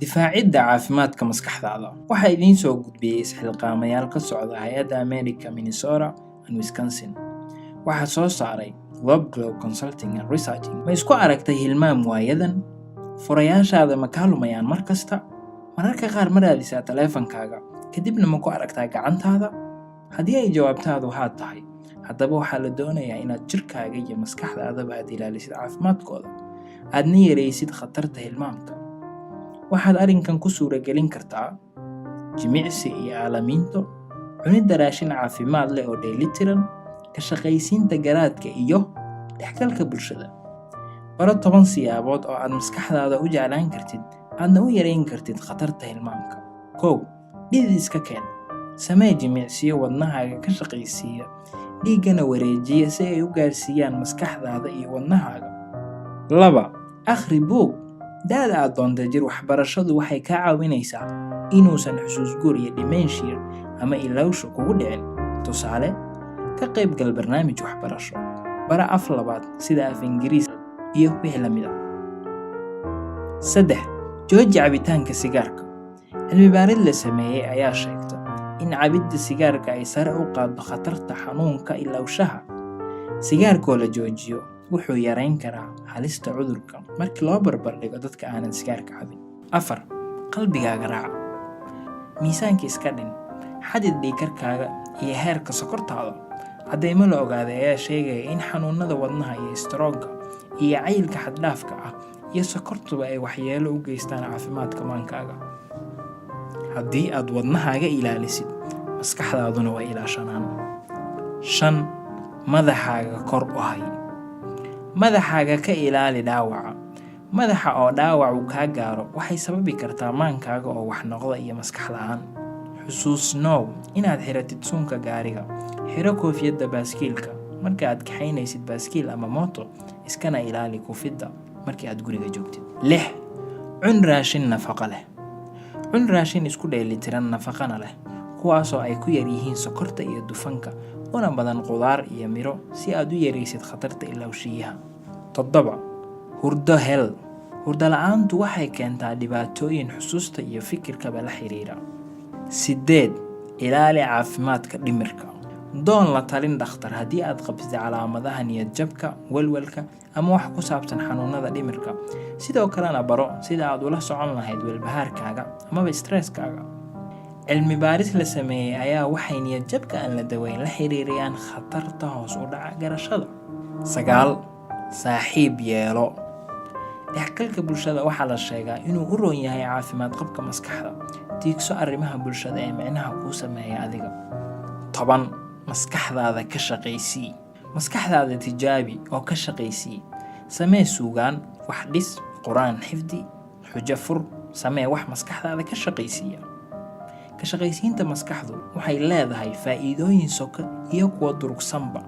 Difaacidda caafimaadka maskaxdaada waxaa idiin soo gudbiyey isxilqaamayaal ka socda hay-adda America, Minnesota and Wisconsin. Waxaa soo saaray Globe Glow Consulting and Researching. Ma isku aragtay hilmaam waayadan? Furayaashaada ma kaa lumayaan mar kasta? Mararka qaar ma raadisaa taleefankaaga, kadibna ma ku aragtaa gacantaada? Haddii ay jawaabtaadu haa tahay, haddaba waxaa la doonayaa inaad jirkaaga iyo maskaxdaadaba aad ilaalisid caafimaadkooda, aadna yaraysid khatarta hilmaamka. Waxaad arrinkan ku suuragelin kartaa jimicsi iyo aalamiinto, cunidda raashin caafimaad leh oo dheellitiran, ka shaqaysiinta garaadka iyo dhexgalka bulshada. Baro 10 siyaabood oo aad maskaxdaada u jeclaan kartid, aadna u yarayn kartid khatarta hilmaamka. 1, dhidid iska keen. Samee jimicsiyo wadnahaaga ka shaqaysiiya, dhiiggana wareejiya si ay u gaarsiiyaan maskaxdaada iyo wadnahaaga. 2, akhri buug. Da'da aad doonta jir, waxbarashadu waxay kaa caawinaysaa inuusan xusuus guur iyo dementia ama ilowsho kugu dhicin. Tusaale, ka qayb gal barnaamij waxbarasho, bara af labaad sida af Ingiriis iyo wixii la mid ah. 3, jooji cabitaanka sigaarka. Cilmi baarid la sameeyey ayaa sheegta in cabidda sigaarka ay sare u qaaddo khatarta xanuunka ilowshaha. Sigaarkoo la joojiyo wuxuu yarayn karaa halista cudurka markii loo barbardhigo dadka aanan sigaarka cabin. 4, qalbigaaga raaca. Miisaanka iska dhin, xadid dhiigkarkaaga iyo heerka sokortaada. Caddeymo la ogaaday ayaa sheegaya in xanuunada wadnaha iyo istaroogga iyo cayilka xad-dhaafka ah iyo sokortuba ay waxyeelo u geystaan caafimaadka maankaaga. Haddii aad wadnahaaga ilaalisid, maskaxdaaduna way ilaashanaan. 5, madaxaaga kor u hay. Madaxaaga ka ilaali dhaawaca. Madaxa oo dhaawac uu kaa gaaro waxay sababi kartaa maankaaga oo wax noqda iyo maskax la'aan. Xusuusnow inaad xiratid suunka gaariga. Xiro koofiyadda baaskiilka marka aad kaxaynaysid baaskiil ama mooto, iskana ilaali kufidda markii aad guriga joogtid. 6, cun raashin nafaqo leh. Cun raashin isku dheelitiran, nafaqana leh, kuwaasoo ay ku yar yihiin sokorta iyo dufanka, una badan qudaar iyo miro, si aad u yaraysid khatarta ilowshiyaha. 7, hurdo hel. Hurdo la'aantu waxay keentaa dhibaatooyin xusuusta iyo fikirkaba la xiriira. 8, ilaali caafimaadka dhimirka. Doon la talin dhakhtar haddii aad qabtid calaamadaha niyad-jabka, walwalka ama wax ku saabsan xanuunada dhimirka. Sidoo kalena baro sida aad ula socon lahayd walbahaarkaaga amaba stresskaaga. Cilmi baaris la sameeyey ayaa waxay niyad-jabka aan la daweyn la xiriiriyaan khatarta hoos u dhaca garashada. 9, saaxiib yeelo. Dhexgalka bulshada waxaa la sheegaa inuu u roon yahay caafimaad qabka maskaxda. Tiigso arrimaha bulshada ee micnaha kuu sameeya adiga. 10, maskaxdaada ka shaqaysii. Maskaxdaada tijaabi oo ka shaqaysii. Samee suugaan, wax dhis, Qur-aan xifdi, xujo fur. Samee wax maskaxdaada ka shaqaysiiya. Ka shaqaysiinta maskaxdu waxay leedahay faa'iidooyin soka iyo kuwa durugsanba.